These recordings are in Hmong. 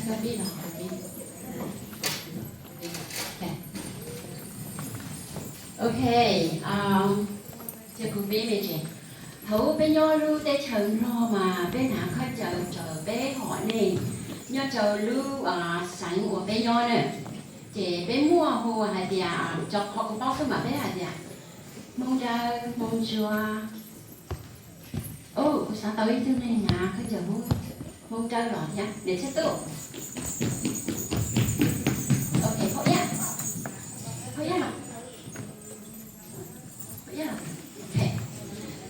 Ok, ces kuv pib me tsev. Thaum ub peb nyob lub teb chaws Nplog mas peb hnav khaub ncaws raws peb hom neej nyob rau lub xeev uas peb nyob na. Ces peb muaj hu hais tias, cov qhov kuv paub xwb mas peb hais tias Hmoob Dawb, Hmoob Ntsuab. Kuv xav tau ib tug neeg hnav khaub ncaws Hmoob Dawb los thiab, niam Txhiaj Tub. Ok, Phauj Iab, Phauj Iab los.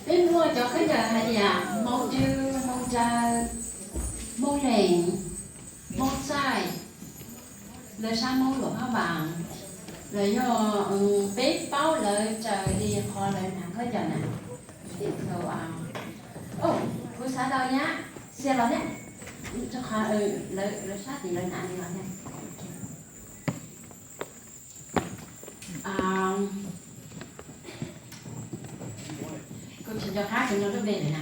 Peb muaj cov khaub ncaws hais tias Hmoob Dwb, Hmoob Dawb, Hmoob Lees, Hmoob Txaij, lawv sab Hmoob Luam Phab Npas, los yog peb paub lawv raws li qhov lawv hnav khaub ncaws na. Kuv xav tau nyab Xia los thiab, lawv sab tim lawv hnav li los thiab. Kuv tsis nco qab tus no lub npe lawm na.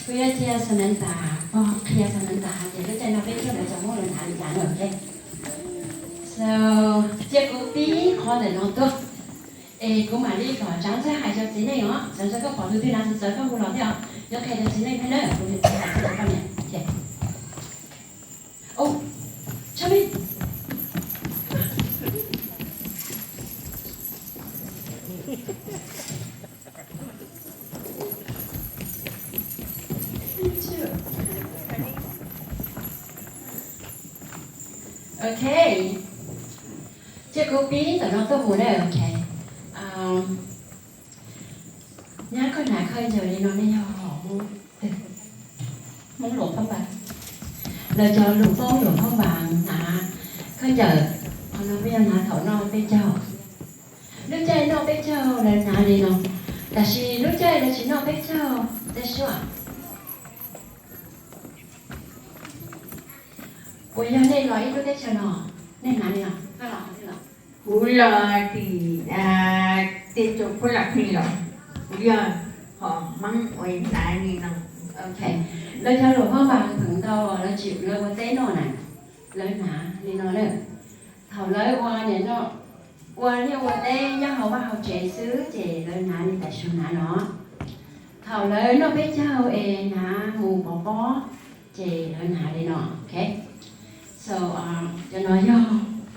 Kuv yuav cia Samantha, pog qhia Samantha hais tias lub caij no peb thiaj muaj cov Hmoob lawv hnav li cas na, ok. So, cia kuv pib qhov ntawm no tuaj, es kuv mam li kom Tsav Ntxawg hais rau txiv neej os. Tsav Ntxawg, koj pom tus twg hnav txawv txawv koj hu los thiab os. Yuav qhia rau txiv neej thiab na, kuv hais rau koj niam. Ub, Tshaj Meej. Ok, cia kuv pib ntawm no tuaj mus na, ok. Nyab, koj hnav khaub ncaws li no nej yog hom Hmoob twg? Hmoob Luam Phab Npas. Lawv cov lus Hmoob Luam Phab Npas hnav khaub ncaws, qhov no peb yog hnav thaum noj peb caug. Lub caij noj peb caug lawv hnav li no, tab sis lub caij lawv tsis noj peb caug, tej suab. Puas yog nej los ib lub teb chaws no, nej hnav li no? Kuv los tim, tej tsoom Phab Laj Pheej los, kuv yog hom Hmoob uas hnav li no. Ok, lawv cov Luam Phab Npas pheem ntau lawv tsis, lawv ua teb noj na, lawv hnav li no na. Thaum lawv ua, ua liaj ua teb nyob hauv vaj hauv tsev xwb ces lawv hnav li tam sim hnav no. Thaum lawv noj peb caug es hnav mus pov pob ces lawv hnav li no, ok. So, cov no yog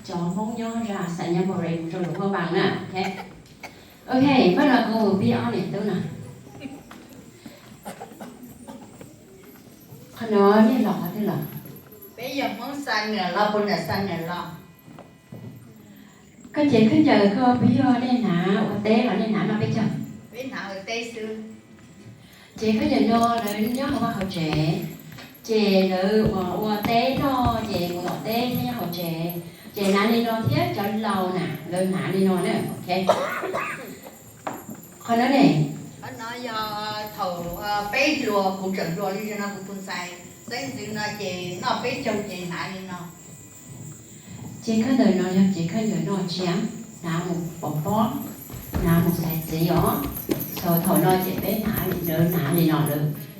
cov Hmoob nyob zaj Xais Nyab Npaus Res mus rau Luam Phab Npas na, ok. Ok, pab no kuv mus pib ob niam tub no. Qhov no nej los qhov twg los? Peb yog Hmoob Xais Nwm los, puas yog Xais Nwm los? Koj cev khaub ncaws koj puas yog nej hnav ua teb los nej hnav noj peb caug? Peb hnav ua teb xwb. Ces khaub ncaws no lawv nyob hauv vaj hauv tsev, ces lawv ua teb noj ces mus tom teb thiab nyob hauv tsev, ces hnav li no thiab cov laus na lawv hnav li no na, ok. Qhov no ne, qhov no yog thaum peb hluas, kuv tseem hluas li no kuv tus ntxhais xeeb ntxwv no ces noj peb caug ces hnav li no. Ces khaub ncaws no yog ces khaub ncaws noj tsiab, hnav mus pov pob, hnav mus xaiv txiv os. Thaum, thaum no ces peb hnav, lawv hnav li no,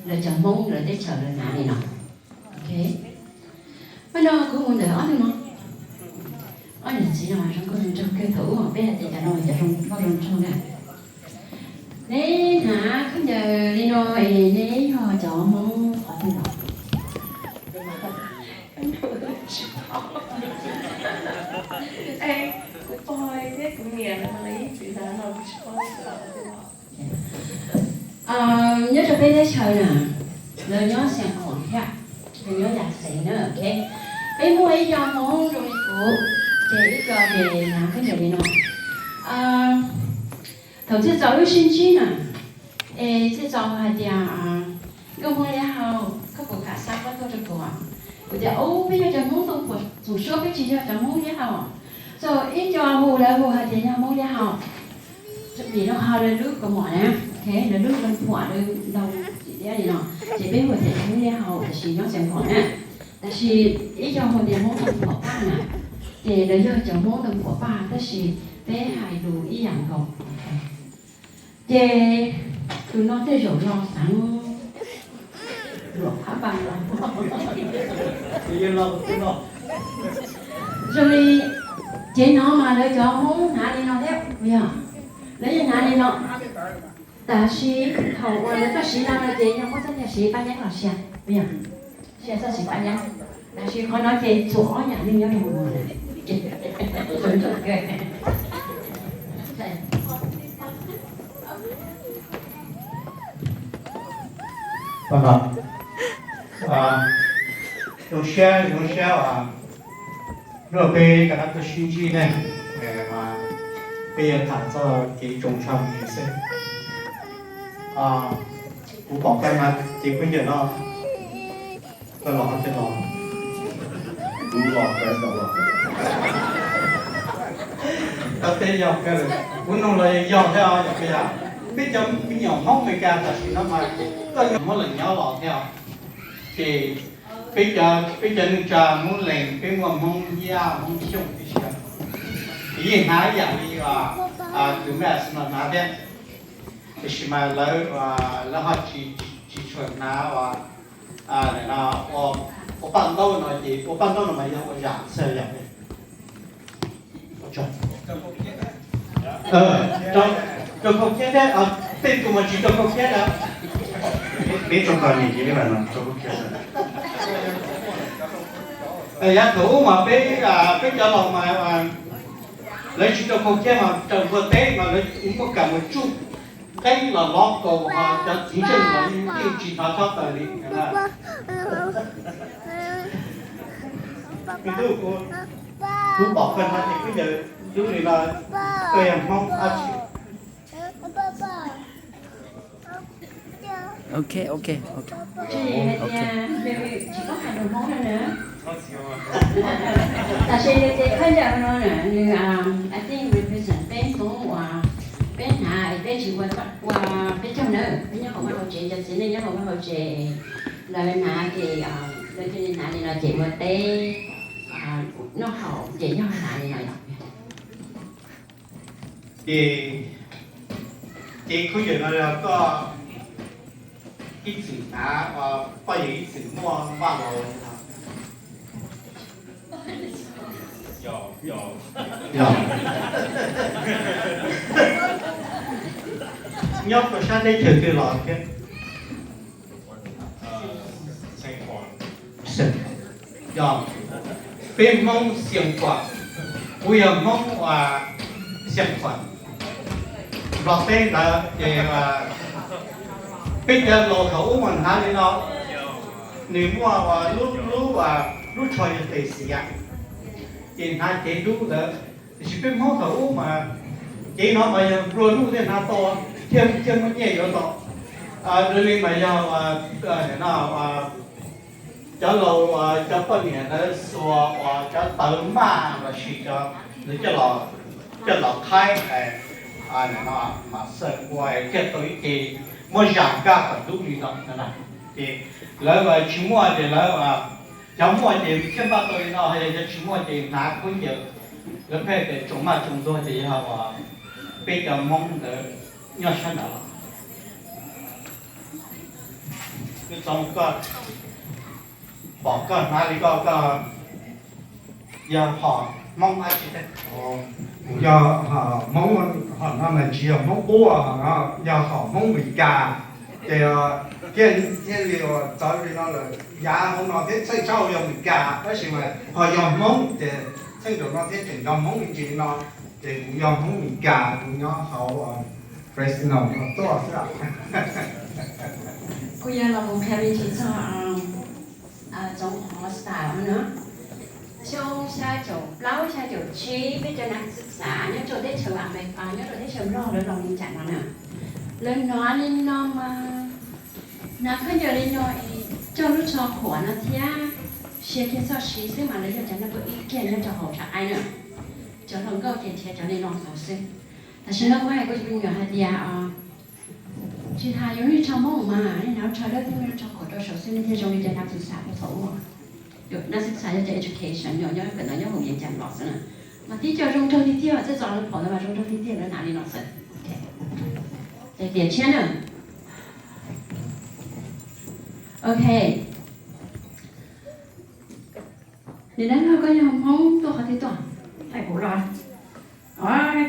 lawv cov Hmoob lawv teb chaws lawv hnav li no. Ok, pab no kuv mus ntawm ob tug no. Ob niam txiv no zoo nkauj zoo nraug kawg, thaum ub peb hais tias cov no cov zoo nkauj zoo nraug na. Neb hnav khaub ncaws li no es neb yog cov Hmoob qhov twg los? Kuv pog thiab kuv niam no lawv yeej tsis hnav no, kuv tsis paub. Nyob rau peb teb chaws na, lawv nyob Xeev Khuam thiab, lawv nyob Yam Xeev na, ok. Peb muaj ib co Hmoob zoo li kuv, ces ib co ces hnav khaub ncaws li no. Thaum txhua txaus wb sib ntsib na, es txhua txaus hais tias, nkauj Hmoob Liab Hau, koj puas kam xa koj tuaj rau kuv? Kuv tias, ub, peb yog cov Hmoob Tooj Phuam Txoos Suab, peb tsis yog cov Hmoob Liab Hau. Txhua ib co hu lawv hu hais tias yog Hmoob Liab Hau. Vim rau qhov lawv lub kaus mom na, lawv lub Tooj Phuam lawv ntau txim liab li no, ces peb hu tias Hmoob Liab Hau tab sis nyob Xeev Khuam na. Tab sis ib co hu tias Hmoob Tooj Phuam Paj na, ces lawv yog cov Hmoob Tooj Phuam Paj tab sis peb hais lus ib yam nkaus. Ces Tus no tej zaum los xeev luam phab npas los. Zoo li cev no mas lawv cov Hmoob hnav li no thiab, yog, lawv yeej hnav li no. Tab sis thaum uas lawv txoj siv no no ces yog muab txoj niag siv pab nyeeb los sia, yog, sia txoj siv pab nyeeb. Tab sis qhov no ces txhua ob yam neeg nyob rau hauv no. Zoo siab, zoo siab uas luag peb rov qab tuaj sib ntsib ne, peb yuav tham txog kev tsoo tsho xwb. Kuv pom koj mas ces kuv nyiam no, koj los qhov twg los? Kuv los kawg los. Koj teb yog kawg, kuv nug los yog thiab os, yog kawg yog. Peb cov me nyuam Hmoob Amelikas tam sim no mas koj nyob Hmoob Lees nyob los thiab os. Ces peb cov, peb cov neej tsa Hmoob Lees peb muaj Hmoob Yaj Hmoob Xyooj tib si. Yeej hnav ib yam li tus me no hnav thiab, tiam sis mas lawv, lawv ho tsis, tsis tshua hnav ua, ua paj ntaub no ces ua paj ntaub no mas yog ua zam xwb yom. Rau khau khiab thiab, tej tus mas tsis rau khau khiab na. Peb tsoom pog niam ces peb mam rau khau khiab. Yav thaum ub mas peb, peb cov laus mas lawv tsis rau khau khiab mas raws npua teb mas lawv muaj kam mus tsuj qeeb los lov kaus, ho cov txiv ntseej los yeej tsis hnov tsob taws li. Me tub, kuv pom koj no ces kuv yawm dub li no, koj yog Hmoob dab tsi? Ok, ok, ok. Tsis hais tias yus tsis paub hais lus Hmoob no na. Tab sis nws ces khaub ncaws no na, nws, I think, represent peb Hmoob uas peb hnav es peb tsis ua, ua peb caug na, peb nyob hauv vaj hauv tsev, cov txiv neej nyob hauv vaj hauv tsev, lawv hnav ces lawv cia li hnav li no ces ua teb, noj haus ces yog hnav li no yom. Ces, ces khaub ncaws no yog koj ib txwm hnav, poj yawg ib txwm muaj npaj los? Yog. Nyob rau sab teb chaws twg los thiab? Yog, peb Hmoob Xeev Khuam, kuv yog Hmoob Xeev Khuam. Nplog teb ntawd ces peb cov laus thaum ub mas hnav li no, nws muaj lub, lub, lub tsho yog tes xiav, ces hnav cev dub ntawd. Tiam sis peb Hmoob thaum ub mas cev no mas yog nplua nuj thiaj hnav tau, thiaj, thiaj muaj nyiaj yuav tau. Dua li mas yog cov laus, cov poj niam ntawd xuas uas cov tawv maj los sis cov ntawd coj los qhaib, mas xaws ua thiaj tau ib ce muab zam nkaj kom dub li no. Ces lawv tsis muaj ces lawv, cov muaj ces thiaj npaj tau li no, ho yog cov tsis muaj ces hnav khaub ncaws. Lawv pheej tias tsoom maj tsoom ntxuag ces yog uas peb cov Hmoob ntawd nyob sab nraud los. Txoov koj, pom koj hnav li koj, koj yog hom Hmoob dab tsi thiab? Kuv yog hom Hmoob, hom no mas tsis yog Hmoob qub, yog hom Hmoob Meskas. Ces thiaj, thiaj li txawv li no lawm, yav hauv no thiab txheej tshaj yog Meskas tab sis mas ho yog Hmoob ces txheej nraum no thiab tseem yog Hmoob me ntsis li no. Ces kuv yog Hmoob Meskas, kuv nyob hauv Fresno no tuaj xwb. Kuv yog los mus qhia me ntsis txog Txoov Qhuav style no. Xyoo xya caum plaub xya caum tsib peb cov nas xwm xav nyob rau teb chaws Amelikas, nyob rau teb chaws Nplog lawv los li cas no na. Lawv hnov li no mas hnav khaub ncaws li no es coj lub tsho qhuav no thiab sia kiag txoj siv xwb mas lawv yog cov no ib kiag nyob rau hauv tshav qaib na. Cov hluas nkauj ces nrhiav cov li no ntawd xwb. Tam sim no kuv hais kuv cov me nyuam hais tias tsis tas yus lub tsho Hmoob mas nej hnav lub tsho dawb thiab lub tsho qhuav rau saum xwb nej thiaj zoo li cov nas xwm xav thaum ub. Nas xwm xav yog cov education, nyob, nyob kawm ntawv nyob hauv yeej cas los xwb na. Mas tib co zoo nraug tiag tiag, txawj txog lawv pom ntawd mas zoo nraug tiag tiag lawv hnav li no xwb. Ces tiam tshiab na, Ok. Nws dab laug koj yog Hmoob tuaj qhov twg tuaj? Hais kuv los.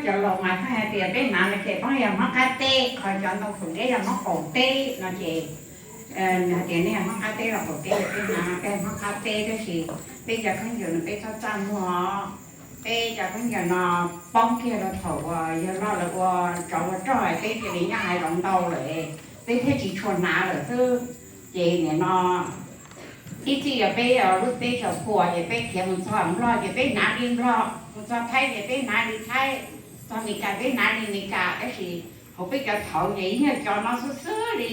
Cov laus mas txawj hais tias peb hnav no ces peb yog Hmoob qab teb, ho cov ntoo phaum deb yog Hmoob qaum teb no ces, hais tias nej yog Hmoob qab teb los qaum teb, peb hnav peb Hmoob qab teb, tab sis peb cov khaub ncaws no peb txhob txaj muag. Peb cov khaub ncaws no poob kiag rau thaum uas yawg loj lawv ua tsov ua rog, peb cia li nyob hais zoov ntau lawm, peb thiaj tsis tshua hnav lawm xwb. Ces nim no ib txhij yog peb lub teb chaws puas ces peb khiav mus txog Nplog ces peb hnav li Nplog, mus txog Thaib ces peb hnav li Thaib, txog Meskas peb hnav li Meskas, tab sis hauv peb cov txhauv ces yog cov no xwb xwb li.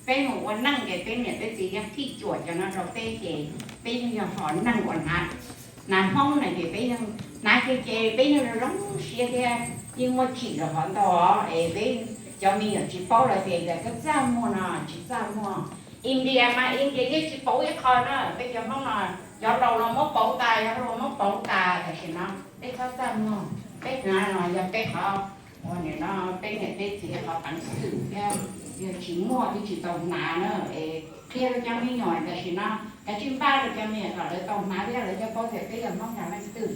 Peb mus ua neej ces peb niam peb txiv yeej phij cuam cov no rau peb ces peb yeej yog hom neeg uas hnav Hmoob na ces peb yeej hnav kiag ces peb yeej zoo siab thiab yeej muaj tsim los qhov ntau es peb cov me nyuam tsis paub los tias yog koj txaj muag no tsis txaj muag. India mas India yeej tsis pauv ib qho na, peb cov Hmoob no cov laus los muab pauv tas, cov hluas muab pauv tas, tam sim no peb txhob txaj muag, peb hnav no yog peb qhov uas nim no peb niam peb txiv qhov peev xwm thiab, yog tsis muaj twb tsis tau hnav na. Es qhia rau cov me nyuam tam sim no, kav tsij npaj rau cov me nyuam kom lawv tau hnav thiab lawv thiaj paub tias peb yog Hmoob hnav leej twg,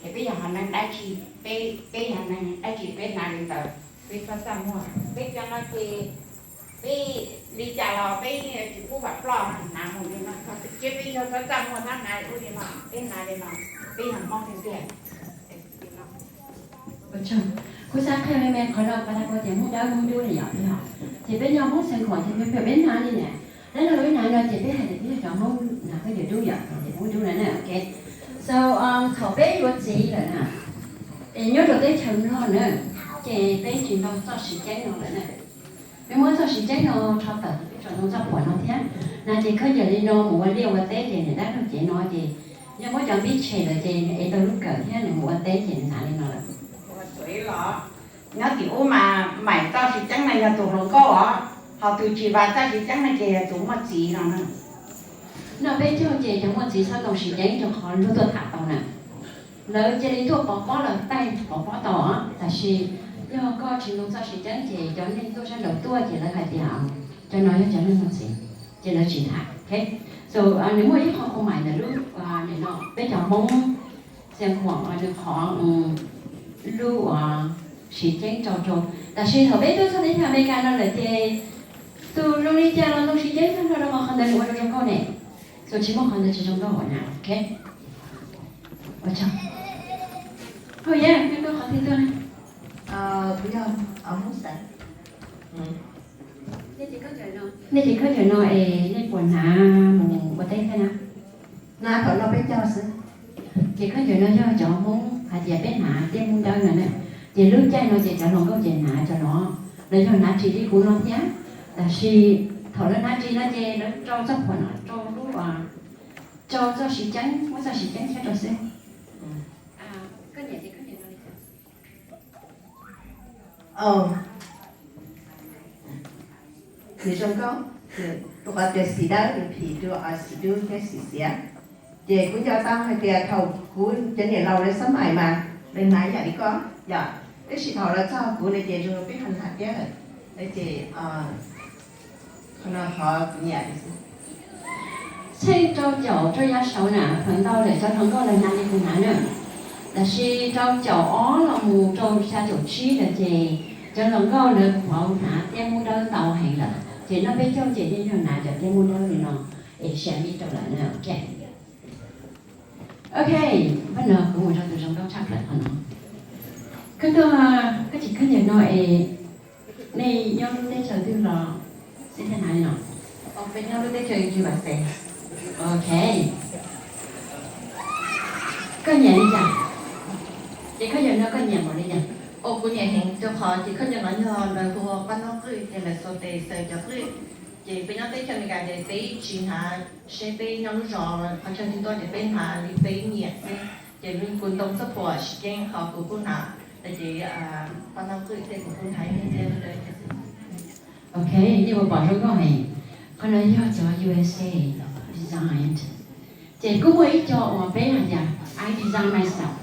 es peb yog hom neeg dab tsi, peb, peb yog neeg dab tsi peb hnav li ntawd, peb txhob txaj muag. Peb cov no ces peb li cas los peb tsis pub vam ploj hnav mus li no, tab sis peb yog txhob txaj muag, txhob hnav li ub li no, peb hnav li no, peb yog Hmoob tiag tiag. Kuv xav qhia me me qhov no, kuv xav qhia tias Hmoob Dawb Hmoob Dub ne yom, yog ces peb yog Hmoob Xeev Khuam ces peb peb hnav li na. Dab laug wb hnav no ces peb hais tias peb yog cov Hmoob hnav khaub ncaws dub yom, ces Hmoob Dub na na, ok. So thaum peb yuav txiv lawm na, es nyob rau teb chaws Nplog na, ces peb tsis ntoo txoj siv ceeb no lawm na. Peb muab txoj siv ceeb no rho tawm peb tsis ntoo txoj phuam no thiab. Hnav ces khaub ncaws li no mus ua liaj ua teb ces niam dab laug cev no ces yog muab cov npib tshem lawm ces nws ev tau lub kawm thiab nws mus ua teb ces nws hnav li no lawm. Nyob tim ub mas maim txoj siv ceeb no yog tus hluas nkauj os, ho tus tsis vam txoj siv ceeb no ces yog tus muaj txiv no na. Noj peb caug ces cov muaj txiv txhob ntoo siv ceeb rau qhov luag tuaj tham tau na. Lawv cia li tuaj pov pob, lawv taij pov pob tau, tab sis yog koj tsis ntoo txoj siv ceeb ces cov neeg tuaj sab nraud tuaj ces lawv hais tias cov no yog cov neeg muaj txiv, ces lawv tsis tham. So nws muaj ib qho qhov maim ntawm lub, no peb cov Hmoob Xeev Khuam nws qhov lub siv ceeb rau rau. Tab sis thaum peb tuaj txog teb chaws Amelikas no lawm ces tus zoo li cas los ntoo siv ceeb tag nrho rau qhov ntawd nws ua rau zoo nkauj ne. So tsis muaj qhov ntawd tsis zoo nkauj na, ok. Ua tsaug. Hauj Yaj, koj qhov twg tuaj na? Kuv yog Hmoob Xeev. Nej ces khaub ncaws no es nej puas hnav mus ua teb thiab na? Hnav thaum no peb caug xwb. Ces khaub ncaws no yog cov Hmoob hais tias peb hnav tiaj Hmoob Dawb no na. Ces lub caij no ces cov hluas nkauj ces hnav cov no, lawv yog hnav ris li kuv no thiab. Tab sis thaum lawv hnav ris no ces lawv rau txoj phuam no rau lub, rau txoj siv ceeb, muab txoj siv ceeb thiab rau xwb. Nws zoo nkauj, rau qhov tias xim dawb nws phim rau xim dub thiab xim xiav. Ces kuv nco tau hais tias thaum kuv cov niam laus lawv xab mais mas lawv hnav yam li koj yom, tab sis thaum lawv txog kuv no ces zoo peb ho hnav thiab lawm. Ces qhov no qhov kuv nyiam li xwb. Txheej rau caum rau yav saud na, feem ntau lawm cov hluas nkauj lawv hnav li kuv hnav na. Tab sis rau caum ob los mus rau xya caum tsib lawm ces cov hluas nkauj lawv pauv hnav tiaj Hmoob Dawb ntau heev lawm. Ces noj peb caug ces yeej yog hnav cov tiaj Hmoob Dawb li no es xya mi rau lawm na, ok. Ok, pab no kuv mus rau tus zoo nkauj tshaj plaws qhov no. Koj tuaj, koj tsis khaub ncaws no es nej nyob lub teb chaws twg los xij thiaj hnav li no? Peb nyob lub teb chaws U S A. Ok. Koj nyiam li cas? Ces khaub ncaws no koj nyiam npaum li cas? Kuv nyiam heev rau qhov ces khaub ncaws no yog lawv hu ua pab noj qwj, ces lawv xuas tes xaws cov qwj. Ces peb nyob teb chaws Amelikas ces peb tsis hnav, seb peb nyob lub zos qhov chaw twg tuaj ces peb hnav li peb nyiam xwb. Ces kuv ntoo txoj phuam siv ceeb ho kuv kuj hnav, ces pab noj qwj thiab kuv kuj hnav ib yam thiab. Ok, nej puas pom zoo nkauj heev? Qhov no yog cov U S A design. Ces kuj muaj ib co uas peb hais tias I design myself.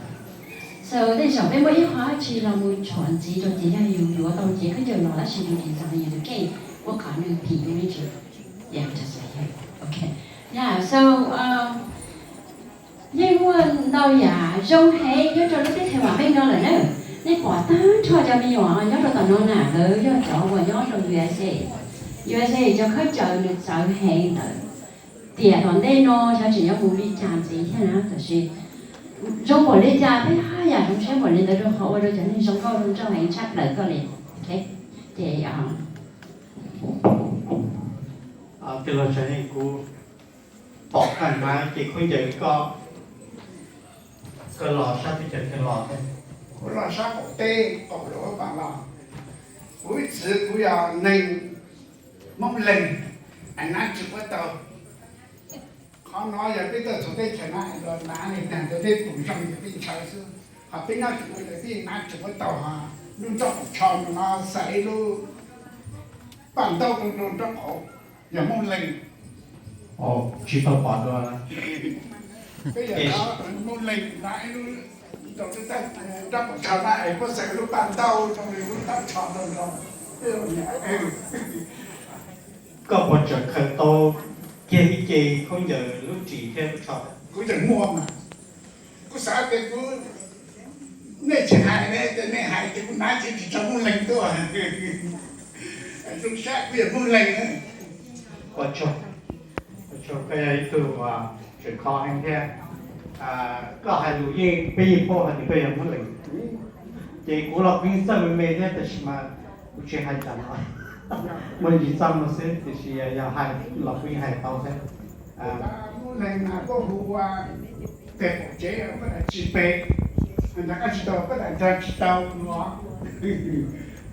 So tej zaum peb muaj ib qho dab tsi los mus tshuav ntxiv rau ces yog yus yuav tau cev khaub ncaws no tab sis yus design yus tus kheej ua kom nws phim yus li ntsis. Yeah, just like you. Yeej muaj ntau yam zoo heev nyob rau lub teb chaws vam meej no lawm na. Nej pom tag nrho cov me nyuam nyob rau tom no na, lawv yog cov uas nyob rau U S A. U S A cov khaub ncaws nws txawv heev ntawd. Tiam tom ntej no xyov tseem yuav mus li cas ntxiv thiab na, tab sis zoo npaum li cas peb haj yam zoo siab npaum li ntawd rau qhov ua rau cov neeg zoo nkauj zoo nraug heev tshaj plaws koj li. Ces, tig los tsev kuv pom koj hnav ces khaub ncaws koj, koj los sab teb chaws twg los? Kuv los sab qaum teb qaum lawv pas los. Kuv ib txwv kuv yog neeg Hmoob Leeg, hnav tsis puab tau. Qhov no yog peb tuaj txug teb chaws no los hnav li tag, tej pum zoo yog peb ntshaw xwb. Ho peb nyob tsis ua yog peb hnav tsis puab tau, ho lub nraub qaum tsho no xaws ib lub paj ntaub rau nraub qaum, yog Hmoob Leeg. Tsis tau pom dua. Peb yog Hmoob Leeg hnav ib lub rau nraub qaum tsho na es puab xaws lub paj ntaub rau lub nraub tsho rau nraud. Koj puas tseem khaws tau kiag ib ce khaub ncaws lub ris thiab lub tsho? Kuv tseem muaj mas. Kuv xav tias kuv, nej tsis hais ne, tias nej hais ces kuv hnav ces tsis tso Hmoob Leeg tuaj. Zoo sab kuv yog Hmoob Leeg. Ua tsaug, ua tsaug, koj yog ib tug uas tseem khov heev thiab. Koj hais lus yeej peb yeej paub hais tias koj yog Hmoob Leeg. Ces kuv los kuv yeej txawj me me thiab tab sis mas kuv tsis hais tsam no, muaj ntsis txaj muag xwb, tiam sis yog hais los kuv yeej hais tau thiab. Hmoob Leeg mas puab hu ua pem qaum tsev puab tsis pem, nrag qab tsis tau puab nrag tsis tau no,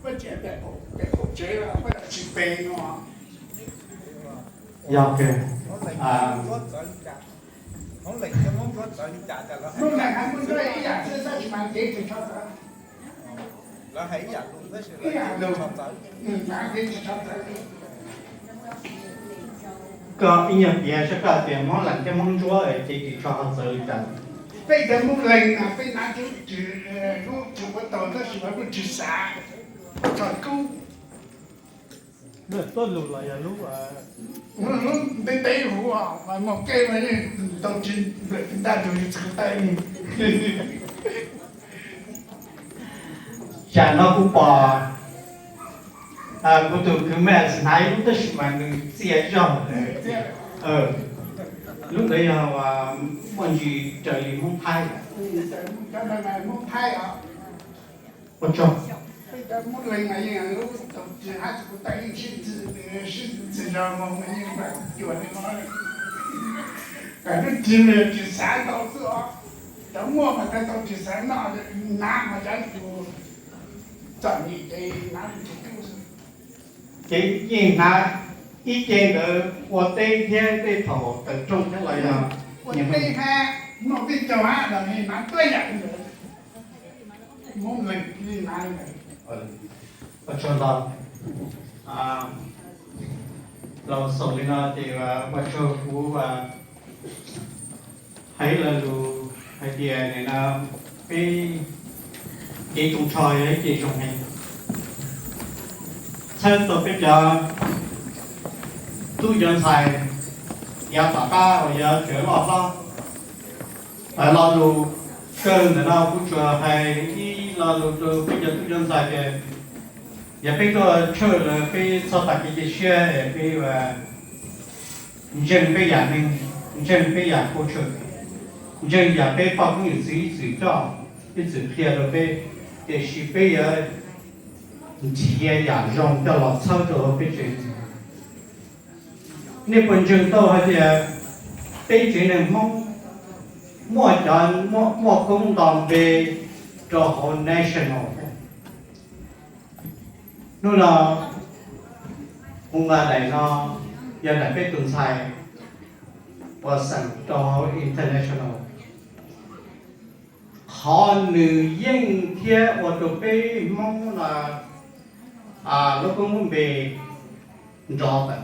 puab cia pem qaum tsev puab tsis pem no. Yog, Hmoob Leeg hab Hmoob Ntsuab ib yam xwb tab sis mas kev tsis tshua txawv. Koj ib nyuag piav saib koj tias Hmoob Leeg thiab Hmoob Ntsuab kev tsis tshua txawv li cas? Peb cov Hmoob Leeg mas peb hnav lub ris, lub tsis puab tau tab sis mas lub ris xav txog kub. Lub tub lug los yog lub, lub ntev ntev huv mas muaj kej mas yeej tau tsis nplawm tsis ntaj tug li txwv tawb li. Tsam no kuv pom kuv tus kwv Max hnav ib lub tab sis mas nws txias zog lawm. Lub ntawd yog muaj ntsis raws li Hmoob Thaib. Ua tsaug. Peb cov Hmoob Leeg mas yeej lub tau tsis hab tsis kuv tau yeej sib ntxwg, sib ntxwg zog mas yeej cuag li no. Lub ris mas yog ris xav ntau xwb os. Cov muaj mas tau ris xav noj, hnav mas cov tus txom nyem ces hnav li ris kub xwb. Ces yeej hnav ib ce ntawd ua teb thiab tej thaum tawm rooj thiab los yog ua teb hab noj tej caug hab los hnav tuab yam ntawd. Hmoob Leeg li hnav li ntawd. Ua tsaug ntau. Los xaus li no ces ua tsaug kuv hais lo lus hais tias nim no peb kev tsoos tsho yog ib ce zoo heev, txhawb tau peb cov tub cov ntxhais yav tom qab uas yuav tseem loj hlob. Lo lus kawg ntawm no kuv tsuas hais ib lo lus rau peb cov tub cov ntxhais tias yog peb tuaj tshwj lawm peb txhob tas kev cia siab, peb ntseeg peb yam neeg, ntseeg peb yam culture, ntseeg yam peb poj koob yawm txwv ib txwm coj, ib txwm qhia rau peb, tiam sis peb yuav nrhiav yam zoo coj los txhawb rau hauv peb tsev neeg. Nej puas ntseeg tau hais tias peb tsev neeg Hmoob muaj cov, muaj koob nto npe rau hauv national? Hnub no kuv nqa daim no yog daim peb tus ntxhais uas xeem rau hauv international. Qhov nws yeej thiab ua rau peb Hmoob no lub koob lub npe nrov tawm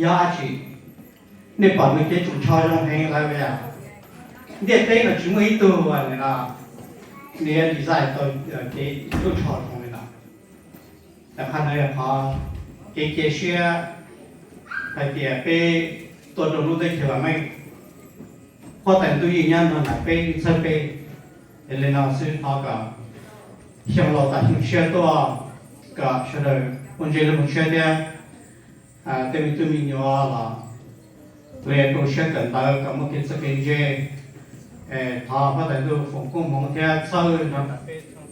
yog dab tsi? Nej pom nws kev tsoos tsho zoo heev lawm yom. Ntiaj teb no tsis muaj ib tug uas nws yuav design tau kev tsoos tsho zoo li no. Qhov no yog qhov kev cia siab hais tias peb tuaj rau lub teb chaws vam meej. Huab tais ntuj yeej nyob nrog nraim peb txhawb peb. Es li no xwb thov kom xyoo laus tas xyoo tshiab tuaj, kom sawv daws muaj ntse lub hmoov tshiab thiab tej me tub me nyuam los lawv yuav rau siab kawm ntawv kom muaj kev txawj kev ntse. Thov huab tais ntuj foom koob hmoov thiab txhawb nrog nraim peb kom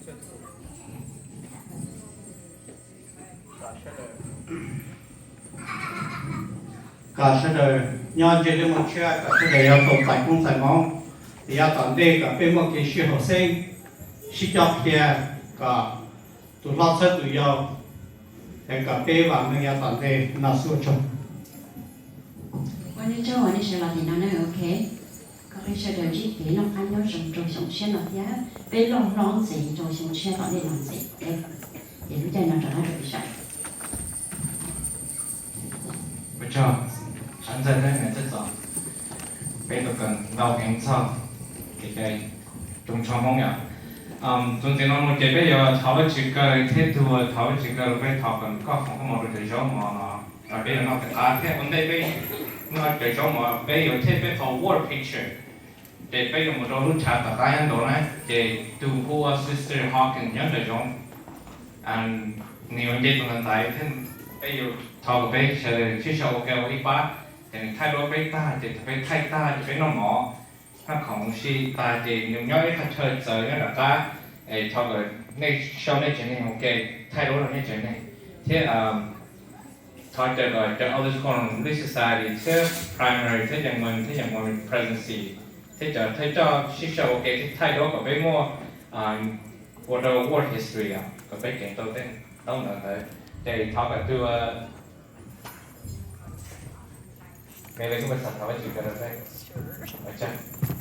sawv daws nyob ntse lub hmoov tshiab, kom sawv daws yuav tau txais koob txais hmoov, es yav tom ntej kom peb muaj kev sib haum xeeb, sib cob qhia, kom tus hlob txhawb tus yau, es kom peb vam meej yav tom ntej no xwb ua tsaug. Ua nej tsaug uas nej sawv los tim no na, ok. Kom peb sawv daws ntsib kev noj qab nyob zoo rau xyoo tshiab no thiab peb loj hlob ntxiv rau xyoo tshiab tom ntej no ntxiv. Ces lub caij no rov qab rau peb sawv. Ua tsaug, sawv ntxawg thiab niam txawj txom, peb tau kawm ntau heev txog kev cai rooj tshoob Hmoob yom. Txuas ntxiv no mus ces peb yuav thov Vajtswv kaw thiab tug thov Vajtswv kaw rau peb thov kom koj foom koob hmoov rau cov zaub mov no, peb yuav noj tom qab thiab ua ntej peb noj cov zaub mov peb yuav check peb qhov word picture. Ces peb yuav mus rau lub chav tom qab nyob nraud na, ces tus hu ua Sister Hawkins nyob nraum zoov, nws yuav nce tus ntawd ntaiv thiab peb yuav thov kom peb sawv daws sib sau ua ke ua ib pab, ces nws thaij duab peb tag ces thaum peb thaij tag ces peb noj mov, noj khoom ua si tag ces nws nyob ib qhov chaw txawv nyob nram qab, es thov kom nej sau nej tsev neeg ua ke, thaij duab rau nej tsev neeg, thiab thov caw kom cov Elders Quorum, Relief Society thiab Primary thiab Young Women thiab Young Women Presidency thiab cov thawj coj sib sau ua ke thiab thaij duab kom peb muaj ua rau word history kom peb ceev tau tej ntaub ntawv ntawd. Ces thov kom tus Mary Kuj Paj Xas thov Vajtswv kaw rau peb. Ua tsaug.